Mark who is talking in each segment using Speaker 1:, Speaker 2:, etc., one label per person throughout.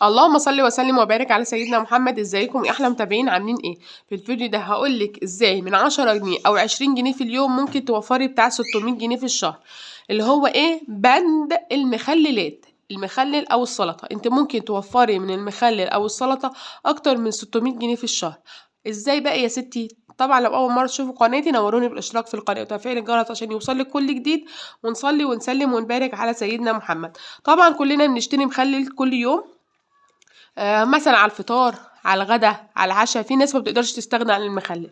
Speaker 1: اللهم صل وسلم وبارك على سيدنا محمد. ازيكم يا احلى متابعين؟ عاملين ايه؟ في الفيديو ده هقولك ازاي من 10 جنيه او 20 جنيه في اليوم ممكن توفري بتاع 600 جنيه في الشهر، اللي هو ايه؟ بند المخللات، المخلل او السلطة. انت ممكن توفري من المخلل او السلطة اكتر من 600 جنيه في الشهر. ازاي بقى يا ستي؟ طبعا لو اول مرة تشوفوا قناتي نوروني بالاشتراك في القناة وتفعيل الجرس عشان يوصلك كل جديد، ونصلي ونسلم ونبارك على سيدنا محمد. طبعا كلنا بنشتري مخلل كل يوم، مثلا على الفطار، على الغدا، على العشاء. في ناس ما بتقدرش تستغنى عن المخلل،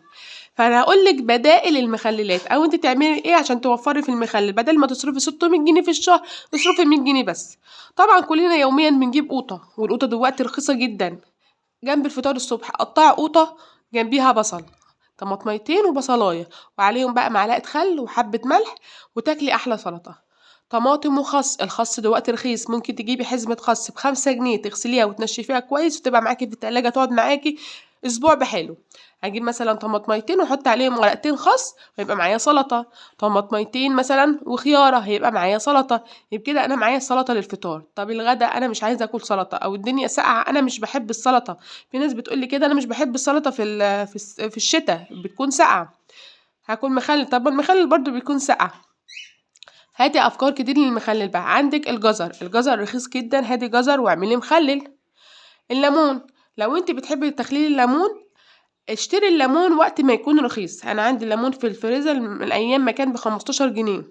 Speaker 1: فانا هقول لك بدائل المخللات او انت تعملي ايه عشان توفري في المخلل. بدل ما تصرفي 600 جنيه في الشهر تصرفي 100 جنيه بس. طبعا كلنا يوميا بنجيب قوطه، والقوطه دلوقتي رخيصة جدا. جنب الفطار الصبح قطعي قوطه جنبيها بصل، طماطميتين وبصلايه، وعليهم بقى معلقه خل وحبه ملح، وتاكلي احلى سلطة. طماطم وخس، الخس دلوقتي رخيص، ممكن تجيبي حزمة خس ب5 جنيه، تغسليها وتنشفيها كويس وتبقى معاكي في التلاجة، تقعد معاكي اسبوع بحاله. هجيب مثلا طماطميتين واحط عليهم ورقتين خس ويبقى معايا سلطة، طماطميتين مثلا وخيارة هيبقى معايا سلطة. يبقى كده انا معايا سلطة للفطار. طب الغدا انا مش عايزة اكل سلطة، او الدنيا ساقعة انا مش بحب السلطة. في ناس بتقولي كده انا مش بحب السلطة في الشتاء بتكون ساقعة، هاكل مخلل. طب المخلل برضو بيكون ساقع. هاتي افكار كتير للمخلل بقى. عندك الجزر، الجزر رخيص جدا، هاتي جزر واعملي مخلل. الليمون، لو انت بتحبي تخليل الليمون اشتري الليمون وقت ما يكون رخيص. انا عندي الليمون في الفريزر من ايام ما كان ب15 جنيه،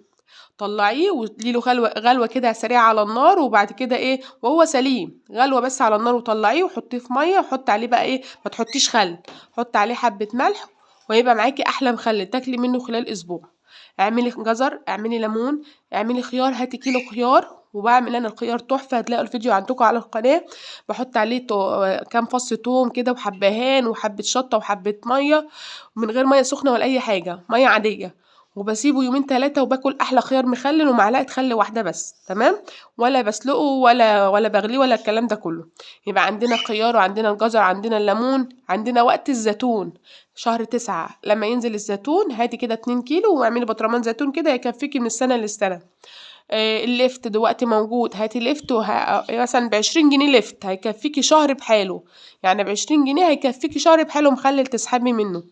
Speaker 1: طلعيه واديله له غلوه كده سريعة على النار، وبعد كده ايه وهو سليم غلوه بس على النار، وطلعيه وحطيه في مية، وحطي عليه بقى ايه، ما تحطيش خل، حطي عليه حبه ملح، ويبقى معاكي احلى مخلل تاكلي منه خلال اسبوع. اعملي جزر، اعملي ليمون، اعملي خيار، هاتي كيلو خيار، وبعمل انا الخيار تحفة، هتلاقوا الفيديو عندكم على القناة. بحط عليه كام فص توم كده وحبهان وحبه شطه وحبه مية، من غير مية سخنة ولا اي حاجة، مية عادية، وبسيبه يومين 3 وباكل احلى خيار مخلل ومعلقة خل واحدة بس، تمام؟ ولا بسلقه ولا بغليه ولا الكلام ده كله. يبقى عندنا الخيار وعندنا الجزر، عندنا الليمون، عندنا وقت الزيتون شهر 9 لما ينزل الزيتون، هاتي كده 2 كيلو واعملي بطرمان زيتون كده يكفيكي من السنة للسنة. اللفت دلوقتي موجود، هاتي لفت مثلا ب20 جنيه لفت هيكفيكي شهر بحاله، يعني ب20 جنيه هيكفيكي شهر بحاله مخلل تسحبي منه.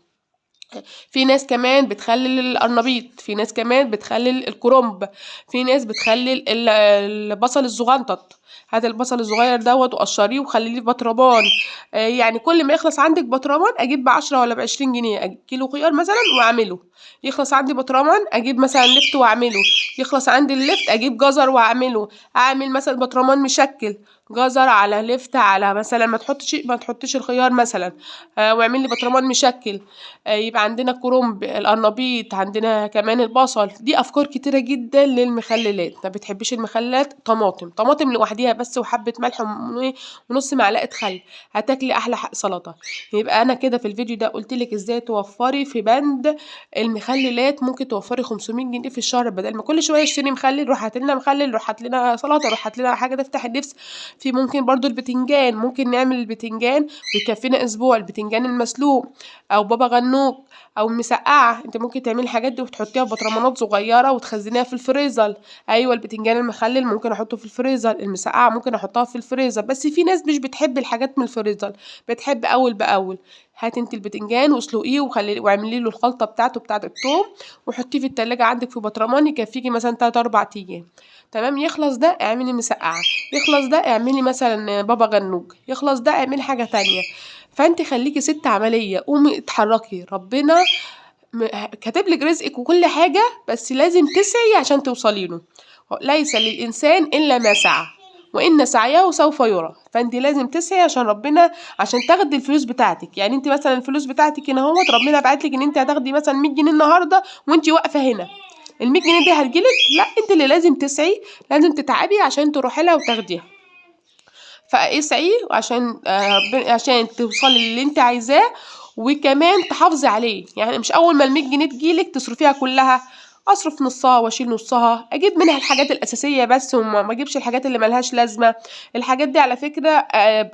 Speaker 1: في ناس كمان بتخلل القرنبيط، في ناس كمان بتخلل الكرنب، في ناس بتخلل البصل الزغنطط. هات البصل الصغير دوت وقشريه وخليه في بطرمان. يعني كل ما يخلص عندك بطرمان اجيب ب10 ولا ب20 جنيه، اجيب كيلو خيار مثلا واعمله. يخلص عندي بطرمان اجيب مثلا لفت واعمله، يخلص عندي اللفت اجيب جزر واعمله، اعمل مثلا بطرمان مشكل جزر على لفت على مثلا ما تحطيش الخيار مثلا، واعمل لي بطرمان مشكل. يبقى عندنا كرنب، القرنبيط، عندنا كمان البصل. دي افكار كتيرة جدا للمخللات. ما بتحبيش المخللات؟ طماطم، طماطم لوحديها بس وحبه ملح ونص معلقه خل، هتاكلي احلى سلطة. يبقى انا كده في الفيديو ده قلت لك ازاي توفري في بند المخللات. ممكن توفري 500 جنيه في الشهر، بدل ما كل شوية اشتري مخلل، روح هات لنا مخلل، روح هات لنا سلطة، روح هات لنا حاجة تفتح النفس. في ممكن برضو البتنجان، ممكن نعمل البتنجان ويكفينا اسبوع، البتنجان المسلوق او بابا غنوج او المسقعه. انت ممكن تعملي الحاجات دي وتحطيها في بطرمانات صغيرة وتخزنيها في الفريزر. ايوه البتنجان المخلل ممكن احطه في الفريزر، المسقعه ممكن احطها في الفريزر، بس في ناس مش بتحب الحاجات من الفريزر، بتحب اول باول. هاتي انت البتنجان واسلقيه واعملي له الخلطة بتاعته بتاعه الثوم، وحطيه في التلاجة عندك في بطرمان يكفيكي مثلا 3-4 ايام، تمام؟ يخلص ده اعملي مسقعه، يخلص ده اعملي مثلا بابا غنوج، يخلص ده اعملي حاجة تانية. فانت خليكي ست عملية، قومي اتحركي، ربنا كاتب لك رزقك وكل حاجة، بس لازم تسعي عشان توصلي له. ليس للانسان الا ما سعى وان سعيه سوف يرى. فانت لازم تسعي عشان ربنا، عشان تاخدي الفلوس بتاعتك. يعني انت مثلا الفلوس بتاعتك هنا اهوت، ربنا بعت لك ان انت هتاخدي مثلا 100 جنيه النهارده وانت واقفة هنا، ال 100 جنيه دي هتجيلك؟ لا، انت اللي لازم تسعي، لازم تتعبي عشان تروحي لها وتاخديها. فاسعي عشان توصلي للي انت عايزاه، وكمان تحافظي عليه. يعني مش اول ما ال 100 جنيه تجيلك تصرفيها كلها، اصرف نصها واشيل نصها، اجيب منها الحاجات الاساسية بس، وما اجيبش الحاجات اللي ملهاش لازمه. الحاجات دي على فكرة،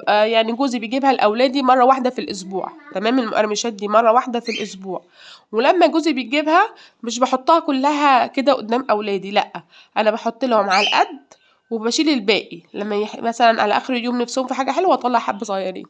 Speaker 1: يعني جوزي بيجيبها لاولادي مرة واحدة في الاسبوع، تمام؟ المقرمشات دي مرة واحدة في الاسبوع، ولما جوزي بيجيبها مش بحطها كلها كده قدام اولادي، لا انا بحط لهم على القد وباشيل الباقي لمّا مثلًا على آخر اليوم نفسهم في حاجة حلوة أطلّع حبة صغيرين.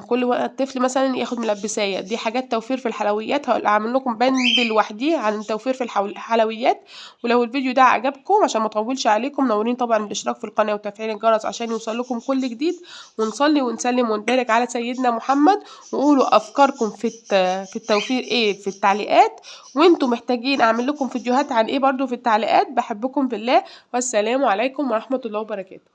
Speaker 1: كل طفل مثلًا ياخد ملبساية، دي حاجات توفير في الحلويات، هاعمل لكم بند لوحديه عن التوفير في الحلويات. ولو الفيديو ده عجبكم عشان ما اطولش عليكم، نوروني طبعًا بالاشتراك في القناة وتفعيل الجرس عشان يوصل لكم كل جديد، ونصلي ونسلم ونبارك على سيدنا محمد، وقولوا أفكاركم في التوفير إيه في التعليقات، وأنتم محتاجين أعمل لكم فيديوهات عن إيه برضو في التعليقات. بحبكم في الله، والسلام عليكم ورحمة الله وبركاته.